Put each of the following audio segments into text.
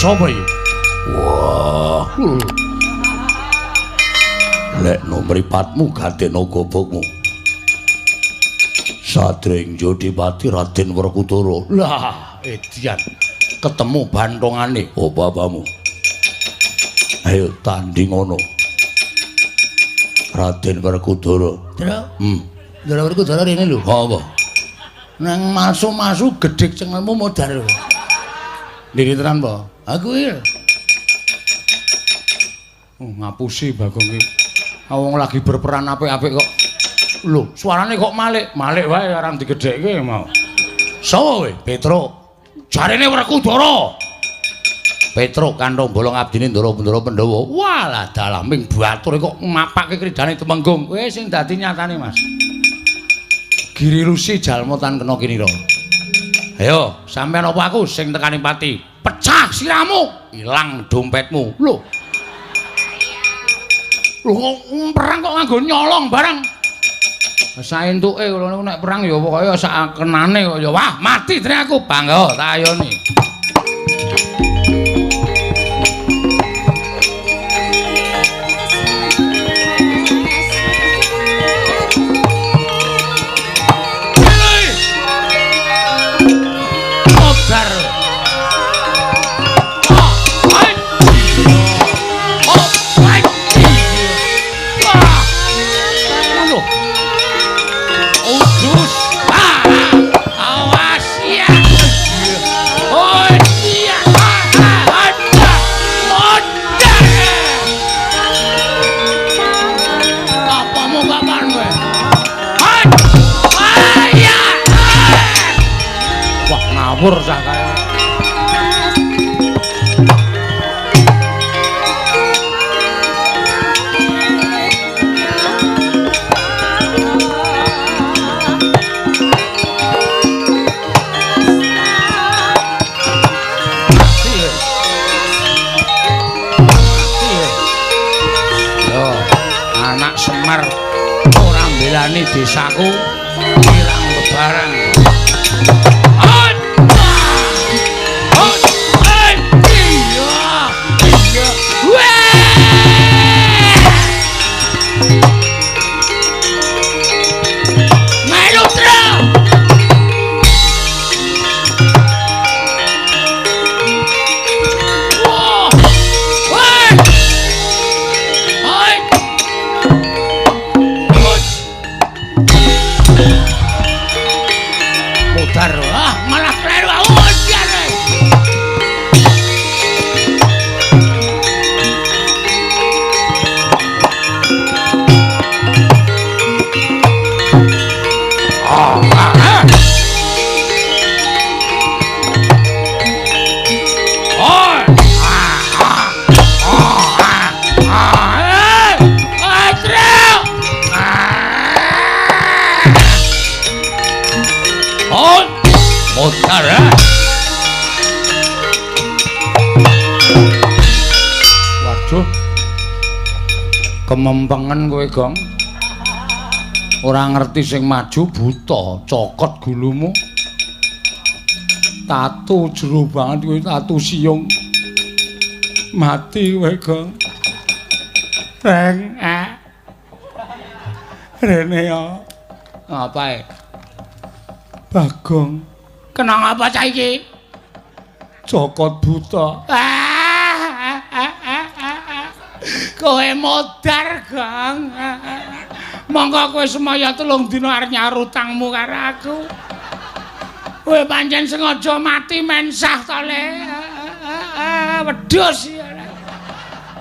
Sapa iki? Wah. Lekno mripatmu gadekno gobokmu. Sadreng Jodipati Raden Werkudara. Lah, edian. Ketemu bantongane. Apa apamu? Ayo tanding ngono. Raden Werkudara. Ndra. Ndra Werkudara rene lho. Apa? Nang masu-masu gedhek cengelmu modar. Ndiri tenan apa? Aku iki. Oh, ngapusi Bagong iki. Wong lagi berperan apik-apik kok. Lho, suarane kok malik. Malik wae arang digedhekke mau. Sapa kowe? Petruk. Jarene Werkudara. Petruk kantong bolong abdine Ndara-ndara Pandhawa. Walah dalah ming batur kok mapake kridane Temenggung. Kowe sing dadi nyatane, Mas. Giri Lusi jalma tan kena kinira. Ayo, sampean apa aku sing tekani pati? Pecah siramu, ilang dompetmu. Lho. Lho kok perang kok nganggo nyolong barang. Saentuke kula niku nek perang ya pokoke sak kenane kok ya wah mati dene aku bangga tak ayoni. Ngawur cah kae. Yo, anak Semar ora mbelani desaku ilang bebarang. Waduh. Kemempengen kowe, Gong. Ora ngerti sing maju buta, cokot gulumu. Tatu jero banget kowe, tatu siung. Mati kowe, Gong. Reng. Rene ya. Ngapae? Bagong. Kena ngapa cah iki? Cokot buta. Kowe modar, Gong. Monggo kowe semaya 3 dina arep nyaur utangmu karo aku. Kowe pancen sengaja mati mensah to, Le. Wedhus.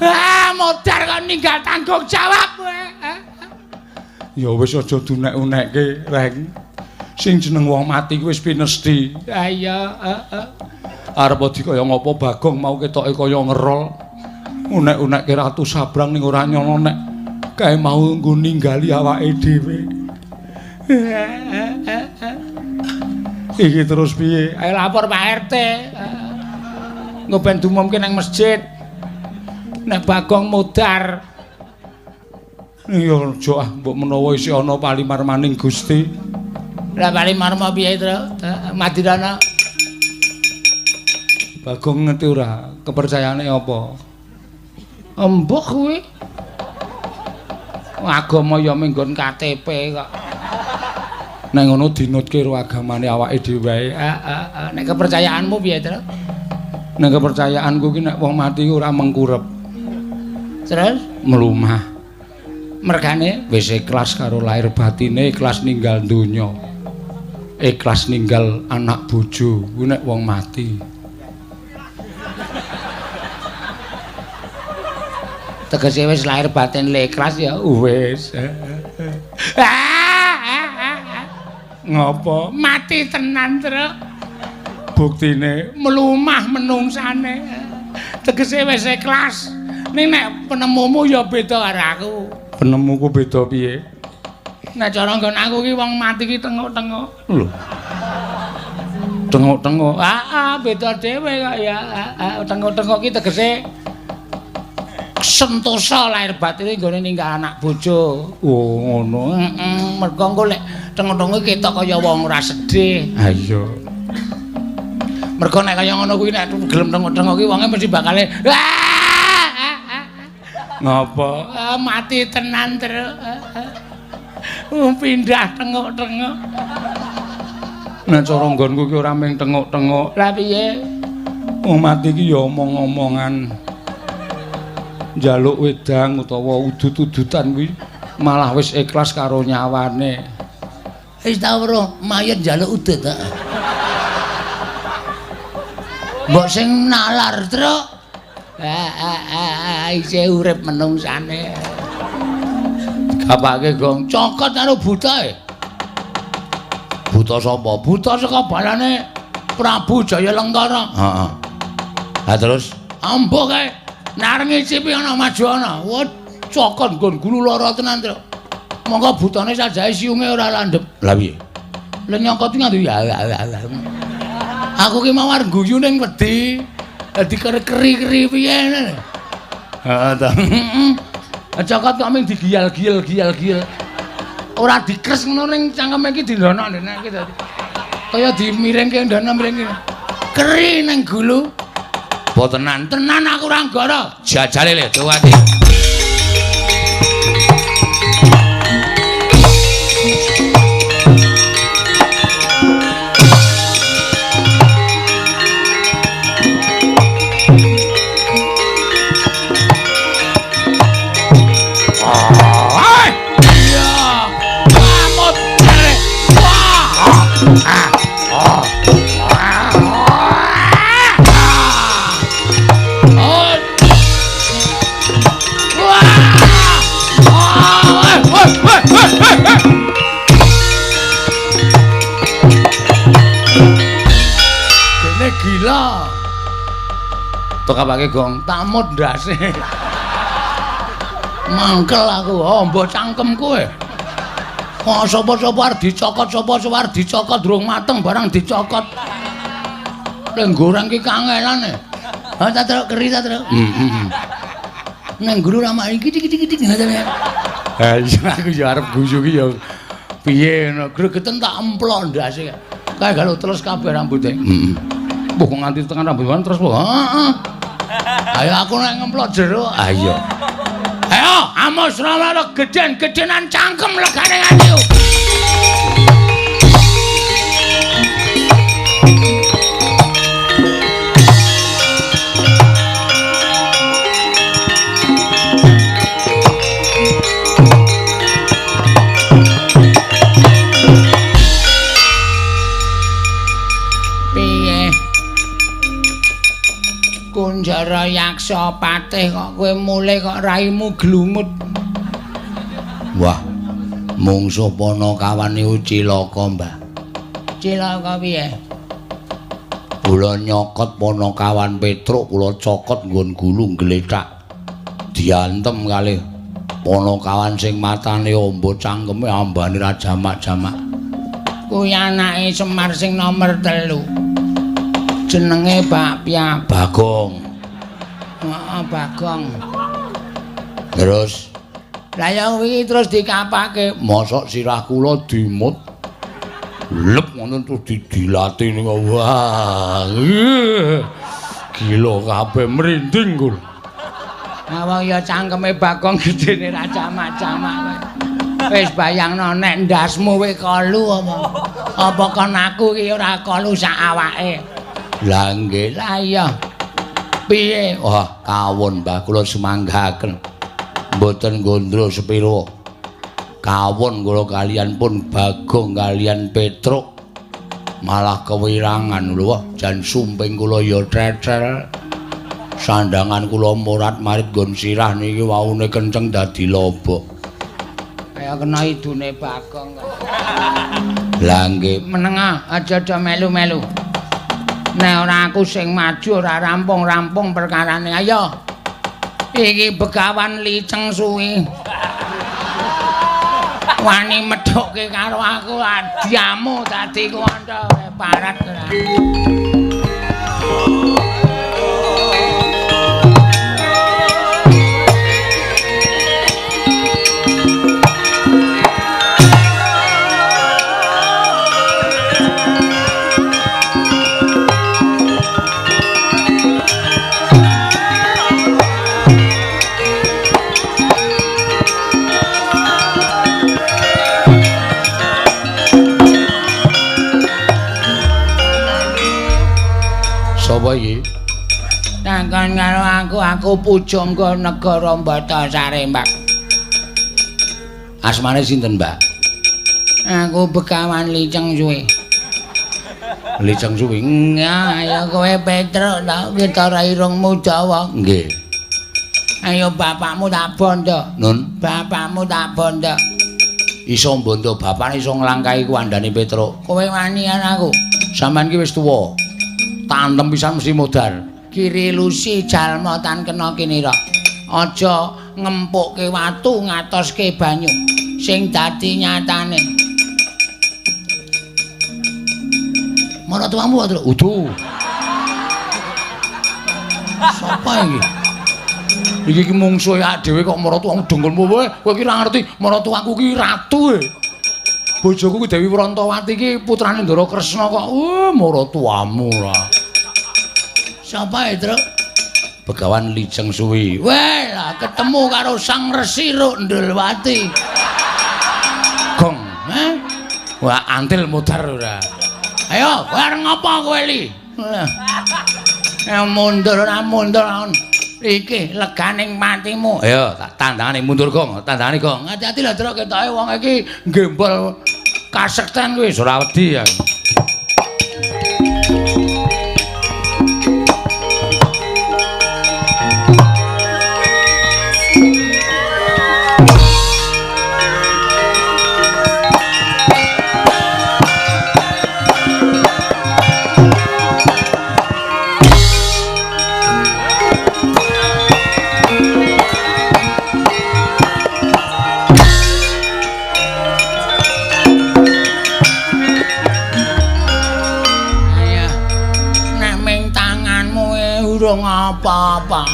Ah, modar kok ninggal tanggung jawab kowe. Ya wis aja dunek-unekke, Reng. Sing jeneng wong mati kuwi wis pinesti. Ha iya, heeh. Arep di kaya ngapa Bagong mau ketoke kaya ngerol. Unek-unekke Ratu Sabrang ning ora nyono nek kae mau nggo ninggali awake dhewe. Iki terus piye? Ayo lapor Pak RT. Engko ben diumumke nang masjid. Nek Bagong modar. Ya aja ah, mbok menawa isih ana palimarmaning Gusti. Lah palimarma piye, Tru? Madirana. Bagong ngerti ora kepercayaane apa? Embuh kuwi. Agama ya menggon KTP kok. Nek ngono dinutke karo agamane awake dhewe wae. Heeh, nek kepercayaanmu piye, Tru? Nek kepercayaanku ki nek wong mati ora mengkurep. Terus mlumah. Mergane wis ikhlas karo lahir batine, ikhlas ninggal donya. Ikhlas ninggal anak bojo kuwi nek wong mati. Tegese wis lahir batin le ikhlas ya wis. Ngopo? Mati tenan, Tru. Buktine mlumah menungsane. Tegese wis ikhlas. Ning nek penemumu ya beda karo aku. Penemuku beda piye? Nek cara nggon aku ki wong mati ki tengok-tengok. Lho. Tengok-tengok. Heeh, beda dhewe kok ya. Heeh, tengok-tengok ki tegese sentosa lahir batine nggone ninggal anak bojo. Oh, ngono. Heeh, mergo engko lek tengok-tengok ketok kaya wong ora sedih. Ha iya. Mergo nek kaya ngono kuwi nek gelem tengok-tengok ki wonge mesti bakale ngopo? Mati tenan, Tru. Pindah tengok-tengok. Nek cara nggonku ki ora mung tengok-tengok. Lah piye? Wong mati ki ya omong-omongan. Njaluk wedang utawa udut-udutan kuwi malah wis ikhlas karo nyawane. Wis tau weruh mayit njaluk udut, heeh. Mbok sing nalar, Tru. Isih urip menungsane. Gapake gong cokot karo buta e. Buta sapa? Buta saka balane Prabu Jayalengkara. Heeh. Ha terus ambo kae nareng ngicipi ana maju ana. Wah, cokot nggon gulu lara tenan, Tru. Monggo butane sajae siunge ora landhep. Lah piye? Lah nyokot nganggo ya. Aku ki mau arep guyu ning wedi. Dadi keri-keri piye ngene. Heeh ta. Heeh. Cokot kok mung digiyal-giyal giyal-giyal. Ora dikres ngono ning cangkeme iki dindonok ndene iki dadi. Kaya dimiringke ndono miringke. Keri ning gulu. Apa tenan? Tenan aku ora nggoro. Jajale le tuwati. Gila. Tokapake gong tamut ndase. Mangkel aku, ombo cangkem kowe. Kok sapa-sapa arep dicokot, sapa-sapa arep dicokot durung mateng barang dicokot. Lek goreng ki kangelan e. Ha ta truk keri ta truk. Heeh. Nang guru ramah iki dik-dik-dik ngono. Ha iya aku ya arep guyu ki ya piye ngono. Gregeten tak emplok ndase. Kae galo terus kabeh rambute. Heeh. Mbah kok nganti tekan rambut terus kok. Heeh. Ayo aku nek ngemplok jero. Ayo. Ayo Amos Ramana gedhen-gedhenan cangkem legane nganti. Kunjara Yaksa Patih kok kowe mulih kok raimu glumut. Wah, mungsuh Panakawan niku cilaka, Mbah. Cilaka piye? Kula nyokot Panakawan Petruk, kula cokot nggon gulu nglethak. Diantem kalih Panakawan sing matane amba cangkeme ambane ra jamak-jamak. Kuwi anake Semar sing nomer 3. Jenenge Bakpia Bagong. Heeh, Bagong. Terus lah ya wingi terus dikapake, mosok sirah kula dimut. Lep ngono terus didilati niku. Wah. Gila kabeh merinding kula. Awang ya cangkeme Bagong gedene ra jamak-jamak. Wis bayangno nek ndasmu kowe kolu apa? Apa kon aku iki ora kolu sak awake? Lah nggih, lah iya. Piye? Wah, kawon Mbah kula semanggaken. Mboten gondro sepiro. Kawon kula kalian pun Bagong kalian Petruk. Malah kewirangan lho, wah jan sumping kula ya trethel. Sandangan kula morat-marit nggon sirah niki waune kenceng dadi lobok. Kaya kena idune Bagong kok. Lah nggih, menengah aja do melu-melu. Nek ora aku sing maju ora rampung-rampung perkarane. Ayo. Iki Begawan Liceng Suwi. Wani medhokke karo aku adiamu dadi kuwanda parat ora. Sapa iki? Takon karo aku, aku pujangga negara Batasari, Mbak. Asmane sinten, Mbak? Aku Begawan Liceng Suwi. Liceng Suwi. Ya, ayo kowe Petruk ta ketara irungmu dawa. Nggih. Ayo bapakmu tak bondo. Nun, bapakmu tak bondo. Iso mbondo bapakne iso nglangkahi kuwandane Petruk. Kowe wani aku. Sampeyan ki wis tuwa. Tantem pisan mesti modar. Kiri lusi jalma tan kena kinira. Aja ngempukke watu ngatoske banyu sing dadi nyatane. Maratuamu wae udu. Sapa iki? Iki ki mungsuhe awake dhewe kok maratuamu dengkulmu kowe. Kowe ki ora ngerti maratuaku ki ratu e. Bojoku ki Dewi Prantawati ki putrane Ndara Kresna kok. Maratuamu lah. Sapa e, Truk? Begawan Liceng Suwi. Weh, lah ketemu karo Sang Resi Rukndulwati. Gong, eh? Wah, antil modar ora. Ayo, kowe arep ngopo kowe li? Mundur ora mundur. Iki leganing patimu. Ayo, tak tandangane mundur, Gong. Tandangane, Gong. Hati-hati lho, Truk, ketoke wong iki gembol kasekten kuwi ora wedi aku. Apa-apa.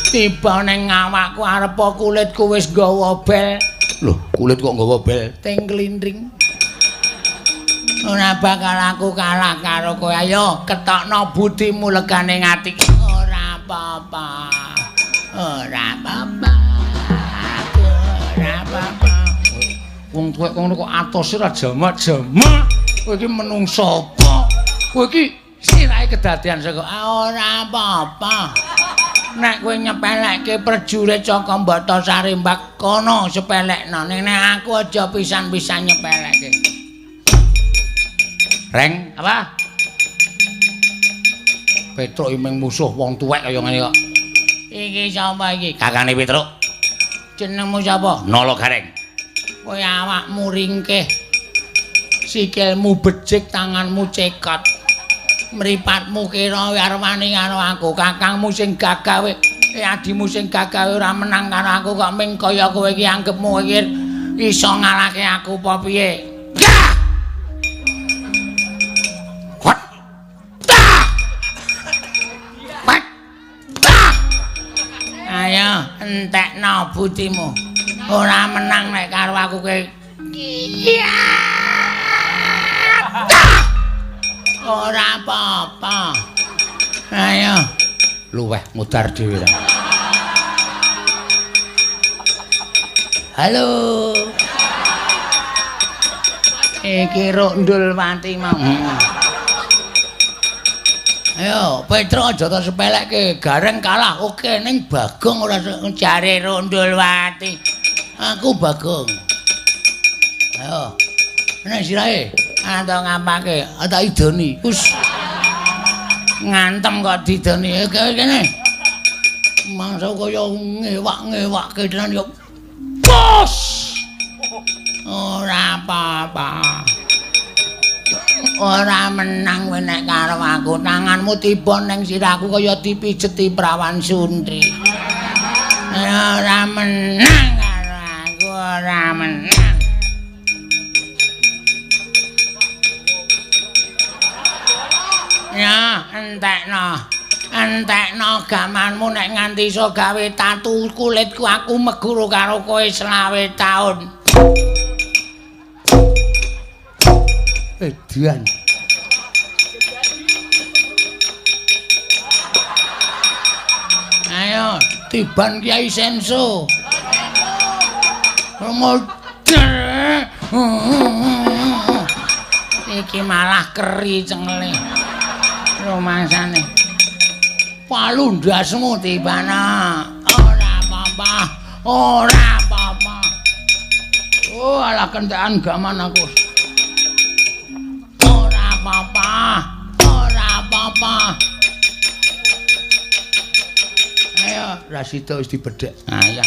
Tiba ning awakku arepa kulitku wis nggawa bel. Lho, kulit kok nggawa bel? Ting klindring. Ora bakal aku kalah karo kowe. Ayo ketokno budimu legane ati. Ora apa-apa. Ora apa-apa. Aku ora apa-apa. Wong tuwek ngono kok atose ra jamak-jamak. Kowe iki menungso apa? Kowe iki sirahe kedadian saka ora apa-apa. Nek kowe nyepelekke prajurit saka Batasari Mbak kono sepelekno. Nek aku aja pisan-pisan nyepelekke. Reng, apa? Petruk imeng musuh wong tuwek kaya ngene kok. Iki sapa iki? Kakane Petruk. Jenengmu sapa? Nala Gareng. Kowe awakmu ringkih. Sikilmu becik, tanganmu cekot. Mripatmu kira arep wani karo aku, kakangmu sing gagawe, adimu sing gagawe ora menang karo aku kok ming kaya kowe iki anggepmu iki iso ngalahke aku apa piye? Yah! Wat! Tah! Wat! Tah! Ayo entekno butimu. Ora menang nek karo aku kowe. Ora apa-apa. Ayo. Luweh mudar dhewe. Halo. Iki Rondulwati mau. Ayo, Petruk aja tak sepelekke, Gareng kalah oke ning Bagong ora jare Rondulwati. Aku Bagong. Ayo. Nek sirahe anto ngapake? Tak idoni. Us. Ngantem kok didoni kene. Mangsa kaya ngewak-ngewakke tenan yo. Bos. Ora apa-apa. Ora menang kowe nek karo aku. Tanganmu tiba ning sirahku kaya dipijeti prawan Suntri. Ora menang karo aku, ora menang. Ya, entekno. Entekno gamanmu nek nganti iso gawe tatu kulitku aku meguru karo kowe 25 taun. Edian. Ayo, tiban Kiai Senso. Model. Iki malah keri cengele. Rumangsane. Palu ndasmu tibana. Ora apa-apa. Ora apa-apa. Oh, alah kentekan gaman aku. Ora apa-apa. Ora apa-apa. Ayo, Rasida wis dibedhek. Ayo.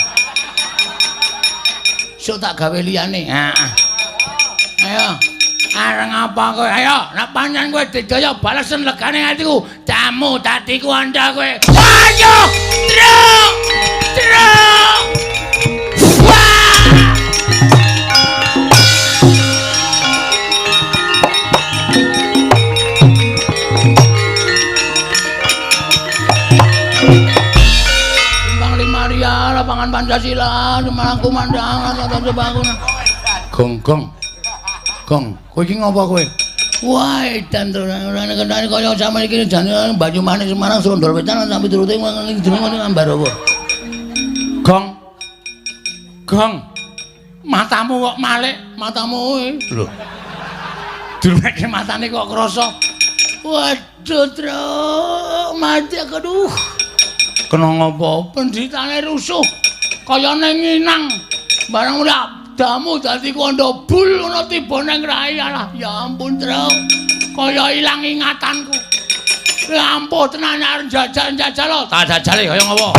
Sok tak gawe liyane. Heeh. Ayo. Areng apa kowe? Ayo, nek pancen kowe didaya balesen legane atiku. Jamu dadiku andha kowe. Ayo, Truk! Truk! Wah! Timbang 5 rial lapangan Pancasila, Semarang kumandang, atau bangun. Gong gong. Gong, kowe iki ngopo kowe? Wah, edan to ora kendane kaya sampeyan iki jane Banyumanik Semarang Srondol Wetan sampe turute ngene jenenge ngambar apa? Gong. Gong. Matamu kok malik, matamu kowe. Lho. Durmeke matane kok krasa. Waduh, Truk, mati aku aduh. Kena ngopo? Pendritane rusuh. Kaya ning nginang. Barang ora damu dadi kondo bul ngono tiba nang rai alah ya ampun Truk kaya ilang ingatanku. Lampu tenan arep jajal-jajal lho. Tak jajale kaya ngopo?